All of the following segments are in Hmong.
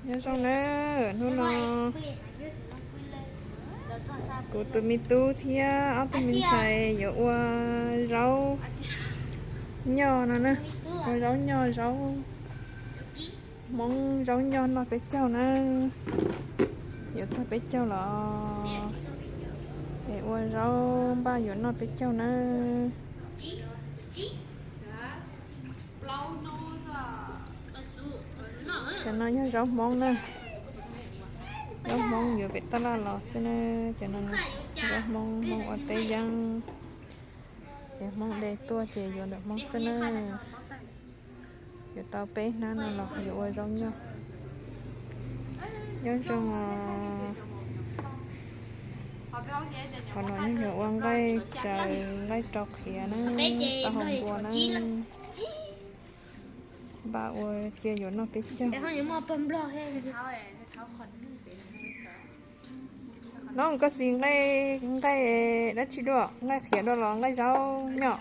Nyob zoo na, hnub no kuv tus me tub thiab ob tug me ntxhais yuav ua zaub nyoj no na, ua zaub nyoj, zaub Hmoob, zaub nyoj noj peb caug na. Yuav txog peb caug los es ua zaub npaj yuav noj peb caug na. Cov no yog zaub Hmoob na, zaub Hmoob yuav pem taj laj los xwb na. Cov no zaub Hmoob, Hmoob ua teb yeeb, es Hmoob de tuaj ces yuav ntawm Hmoob xwb na. Yuav tau peb hnab no los yuav ua zaub nyoj. Nyob zoo os. Qhov no yog yuav ua nqaij tsaws, nqaij rau qhiav na, taub hau npua na. Npaj ua cia yuav noj peb caug. No koj xis nqaij, nqaij dab tsi dua, nqaij qhiav dua los nqaij zaub nyoj?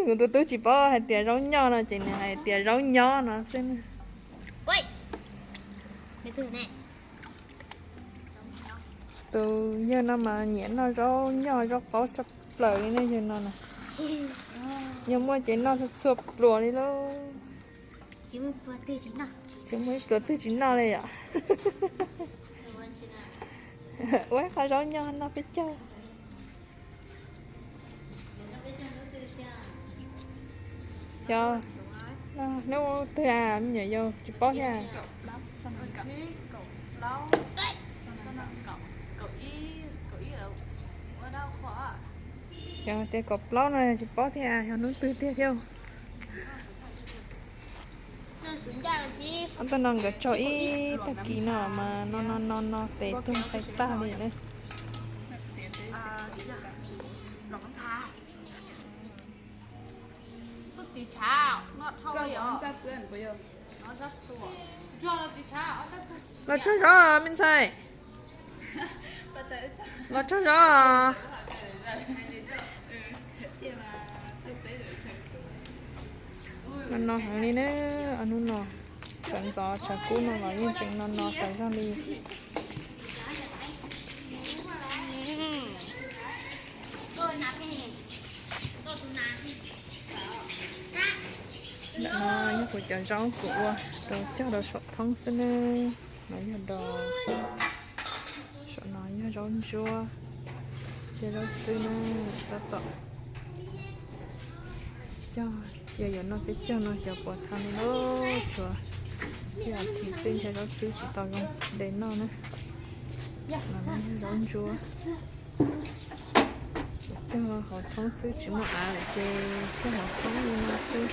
Kuv tus tub tsis paub hais tias zaub nyoj no ces nws hais tias zaub nyob no xwb. Tus yawg no mas nyiam noj zaub nyoj zaub qaub tshaj plaws li ne, yawg no na. Yog muaj ces noj txhua txhua pluas li lauj. Tsis muaj ib pluas twg tsis noj li yom. Ua ib qho zaub nyoj noj peb caug. Xyov hnub twg me nyuam yaus tsis paub thiab. Yog tias kaum plaub no tsis paub thiab, yog hnub twg tiag thiab. Ob tug no nkawd tso ib tag kis no mas no no no no pem tug ntxhais tag li na. Los tsaug zog me ntxhais. Los tsaug zog. No no heev li na, hnub no tshav ntxov tshav kub no los yeej tseem no no tas zog li. Ntawm no yog kuv cov zaub kuv ua rau cog rau saum thoob xwb na. No yog dos, saum no yog zaub ntsuab, thiab zaub xwb na. Tab tom cog cia yuav noj peb caug no xyov puas tau li lauj, tshuav ib as thiv xwb ntshe zaub xwb tsis tau zoo de noj na. No yog zaub ntsuab. Cog hauv thoob xwb tsis muaj av lawm ces cog hauv thoob li no xwb.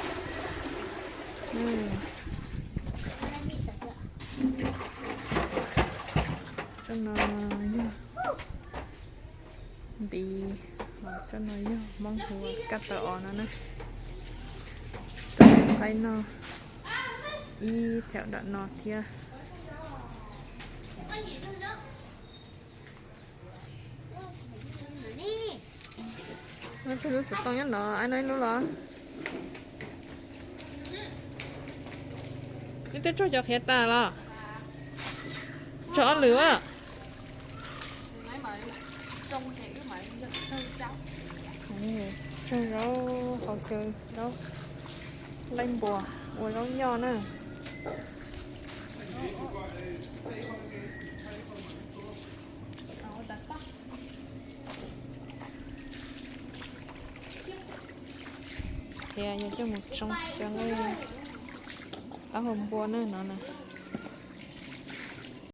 Tsob no yog ntiv, tsob no yog Hmoob hu ua kab taw os no na. Rau qaib noj ib thaum nram no thiab. Tus lub xov tooj nyob no, ai no ib lub los? Neb twb tso cov qhiav tas los? Tso ob lwm a. Tso zaub hauv xyaw zaub nqaij npua ua zaub nyoj na. Qhiav yog coj mus tsoo cov nqaij taub hau npua na no na.